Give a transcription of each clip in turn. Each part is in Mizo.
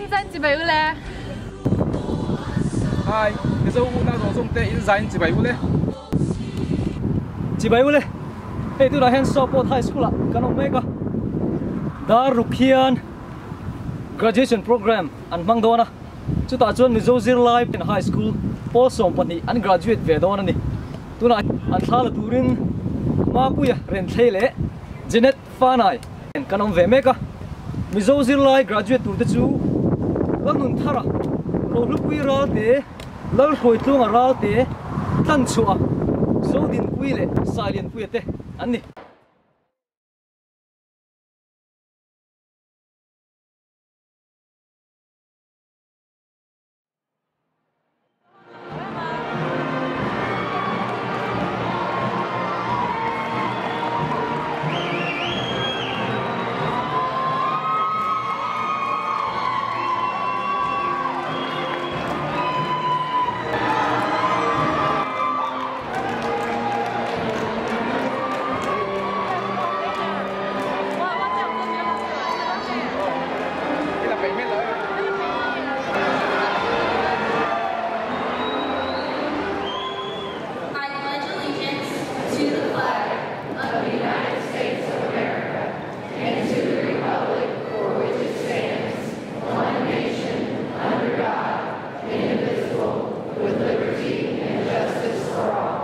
Zain chibai ule. Hi, Mizo unau zawng zawng te in zain chibai ule. Chibai ule. Hei tunah hian Sawpawt High School ah kan awm mek a. Dar ruk hian graduation program an hmang dawn a. Chutah chuan Mizo zirlai High School pawl 12 an graduate ve dawn a ni. Tunah an thla la turin Mapuia Renthlei leh Jenet Fanai kan awm ve mek a. Mizo zirlai graduate tur te chu Lalnun Thara, Rohlupui Ralte, Lalhruaitlunga Ralte, Tlanchhuah, Zodinpui leh Sailianpuia te an ni. I pledge allegiance to the flag of the United States of America and to the republic for which it stands, one nation, under God, indivisible, with liberty and justice for all.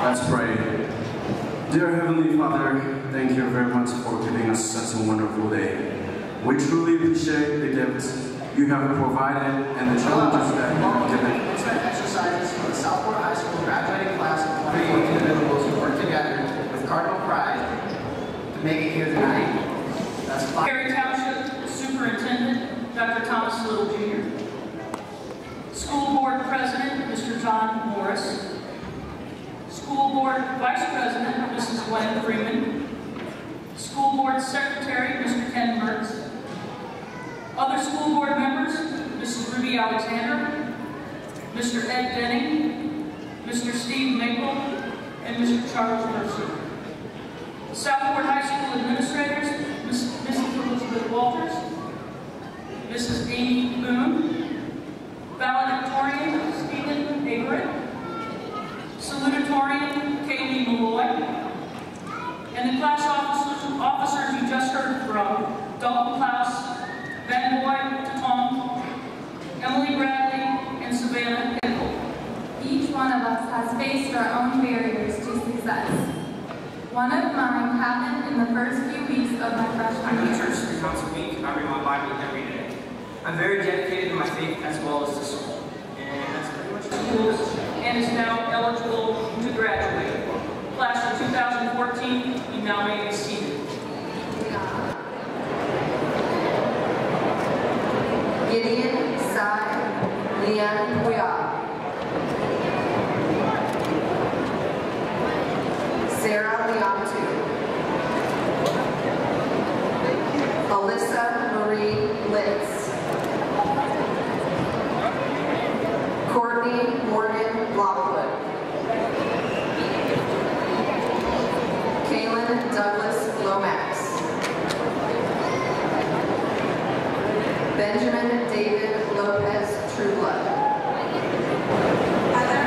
Let's pray. Dear Heavenly Father, thank you very much for giving us such a wonderful day. We truly appreciate the gifts you have provided and the challenges that you have given. Commencement exercises for the Southport High School graduating class of 2014 individuals who worked together with Cardinal Pride to make it here tonight. That's five. Perry Township Superintendent, Dr. Thomas Little Jr. School Board President, Mr. John Morris. School Board Vice President, Mrs. Gwen Freeman. School Board Secretary, Mr. Ken Mertz. Other school board members, Mrs. Ruby Alexander, Mr. Ed Denning, Mr. Steve Maple, and Mr. Charles Mercer. Southport High School administrators, Mrs. Elizabeth Walters, Mrs. Amy Boone, valedictorian Stephen Averett, salutatorian Kaylee Malloy, and the class officers you just heard from, Dalton Klaus, Ben Boy Tatong, Emily Bradley, and Savannah Hickle. Each one of us has faced our own barriers to success. One of mine happened in the first few weeks of my freshman I go to year. church 3 times a week. I read my Bible every day. I'm very dedicated to my faith as well as to school. And that's pretty much it. Schools and is now eligible to graduate. Class of 2014, you now may be seated. Gideon Sai Lian Huya. Sarah Leontu. Alyssa Marie Litz. Courtney Morgan Lockwood. Kaylin Douglas Lomax. Benjamin David Lopez Trueblood. Heather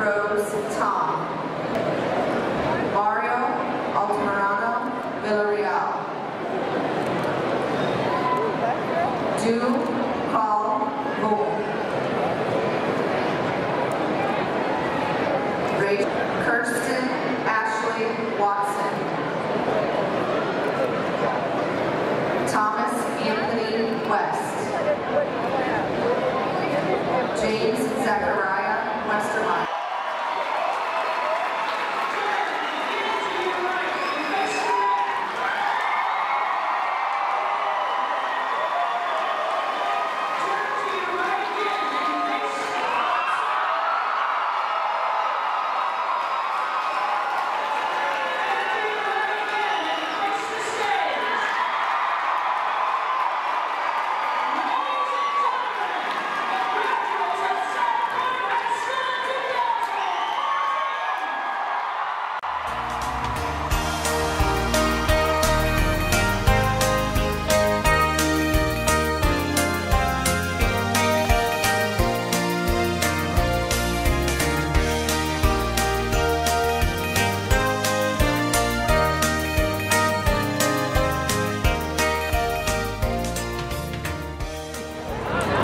Rose Tom. Mario Altamirano Villarreal. Du Paul Bull. Kirsten Ashley Watson. Thomas Anthony West. James Zachariah Westermeyer.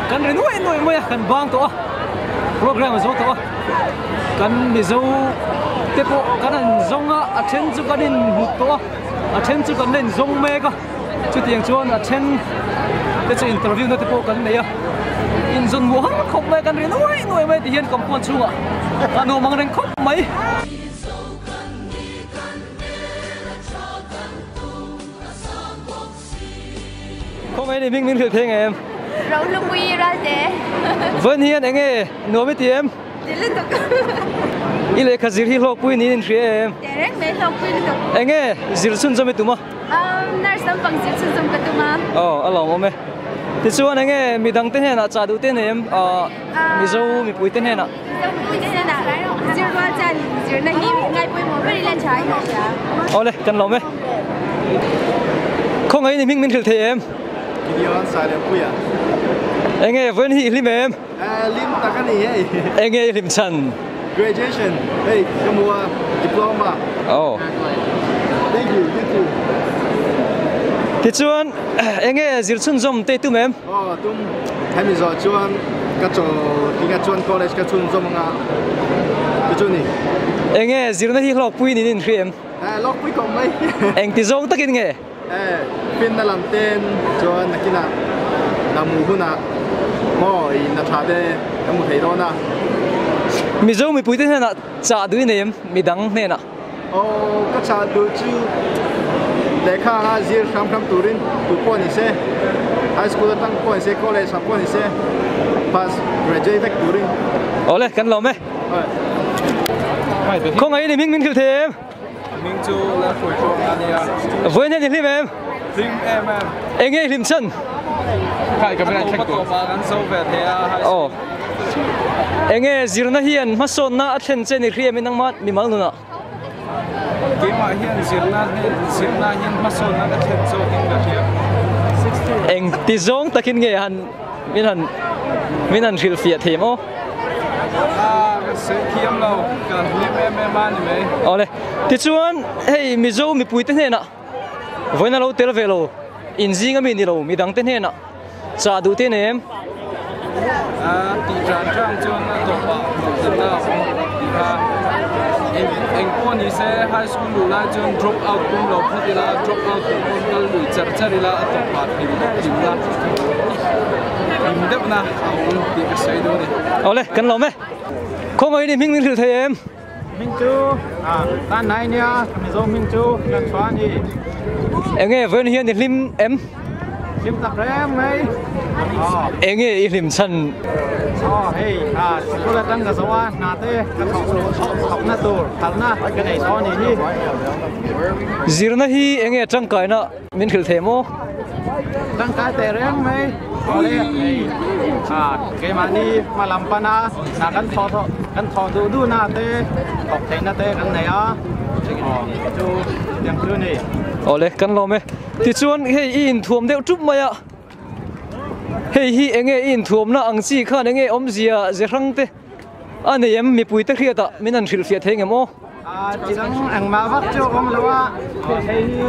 Kan ri nuai nuai mai a kan bang tawh a program a zo tawh a kan mizo te pawh kan han zawng a a then chu kan inhmu tawh a a then chu kan la inzawng mek a chutiang chuan a then te chu interview na te pawh kan nei a inzawn hmuh har khawp mai a kan ri nuai nuai mai ti hian compound chhungah a nuam ang reng khawp mai. Khawngaih ni hming min hrilh thei ngei em? Rohlupui Ralte. Vawiin hian eng nge nuam i ti em? Ti lutuk. I lehkha zir hi hlawkpui niin in hria em? Ti reng mai hlawkpui lutuk. Eng nge zir chhunzawm i tum a? Nurse lampang zir chhunzawm ka tum a. Aw a lawmawm e. Tichuan eng nge midang te hnenah chah duh te nei em? Mizo mipui te hnenah. Mizo mipui te hnenah zir rual chuan zirna hi ngai pawimawh ber ila tha in ka hria. Awle kan lawm e. Khawngaih ni hming min hrilh thei em? Gideon Sailengpuia. Enge vawiin hi i hlim em? Hlim tak a ni hei. Enge i hlim chhan? Graduation hei ka hmu a diploma. Oh. Thank you, you too. Tichuan enge zir chhunzawm te i tum em? Aw tum hemi zawh chuan ka chaw tinga chuan college ka chhunzawm anga chu chu ni. Enge zirna hi hlawkpui niin in hria em? Eh hlawkpui khawp mai. Engti zawng takin nge? Eh finna lam ten chuan nakinah namu hunah maw i na tha te ka hmu thei dawn a. Mizo mipuite hnenah chah duh i nei em? Midang hnenah? Aw ka chah duh chu lehkha anga zir hram hram turin tu pawh ni se, high school atang pawh ni se, college ah pawh ni se, pass graduate vek turin. Awle kan lawm e. Khawngaih in i hming min hrilh thei em? Hming chu Lalhruai Tluang a nia. Vawiin hian i hlim em? Hlim em em. Enge i hlim chhan? Khai ka min thleng tur. Kan zo ve thei a high school. Enge zirna hian hmasawnna a thlen che ni hriam in nangmah mimal nunah? Keimah hian zirna zirna hian hmasawnna ka thlen zawk in ka hria. Eng ti zawng takin nge han min han min han hrilhfiah thei maw? Ah ka sawi thiam lo, ka hlim em em a ni mai. Awle, tichuan hei Mizo mipuite hnenah vawiin a lo tel ve lo, inzing ami ni lo midangte hnenah Chah duh te nem. A tih ṭan ṭan chuan a tawpah hlawhtlinna a awm tih kha eng eng pawh ni se high school luh lai chuan drop out tum lo phawt ila drop out tur pawn kal lui char char ila a tawpah hlim hlimna hlim deuhna a awm tih ka sawi duh a ni. Awle kan lawm e. Khawngaih ni hming min hrilh thei em? Hming chu tan nai nia Mizo hming chu Hlan Chhuah a ni. Enge vawiin hian i hlim em? Hlim tak reng mai. Enge i hlim chhan? Aw hei sikul atang ka zo a hna te ka thawk thawkna tur phalna ka nei tawh a nih hi. Zirna hi enge tangkaina min hrilh thei maw? Tangkai teh reng mai. Awle hei keimahni hma lam pana hna kan thawh thawh kan thawh duh duh na te thawk theihna te kan nei a aw chu chutiang chu a ni. Awle kan lawm e. Tichuan hei i inthuam deuh tup mai a, hei hi enge i inthuamna ang chi khan enge awmzia ze hrang te? A nei em mipui te hriat ah min han hrilh fiah thei ngem aw? Chi dang engmah vak chu a awm lo a, hei hi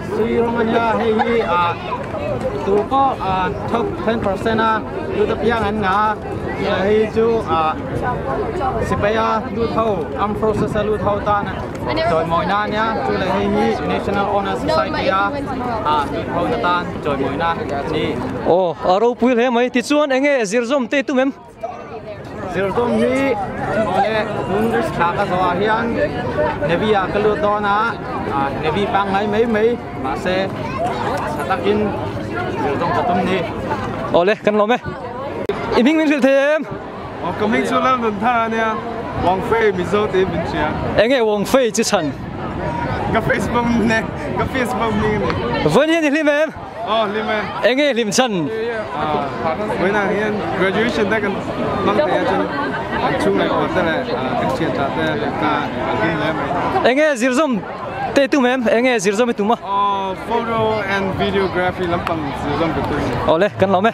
sui rawng a nia, hei hi tu pawh top 10% a lut apiang an ngah a, hei chu sipai a lut ho armed forces a lut ho tan chawimawina a nia, chu leh hei hi National Honour Society a lut ho na tan chawimawina a ni. Aw a ropui hle mai, tichuan enge zirzawm te tum em? Zirzawm hi awle tun thla ka zawhah hian Navy ah ka lut dawn a, Navy pangngai mai mai mahse tha takin zirzawm ka tum ni. Awle kan lawm e. I hming min hrilh thei em? Aw ka hming chu London thar a nia, Wang Fei Mizo tiin min hria. Enge Wang Fei chu chhan? Ka Facebook ne, ka Facebook hming a ni. Vawiin hian i hlim em? Aw hlim e. Enge hlim chhan? Vawiinah hian graduation te kan hmang thei a chuan kan chhung leh kawr te leh kan thian tha te ka hlim hle mai. Enge zirzawm te tum em? Enge zirzawm i tum a? Aw photo and videography lampang zirzawm ka tum. Awle kan lawm e.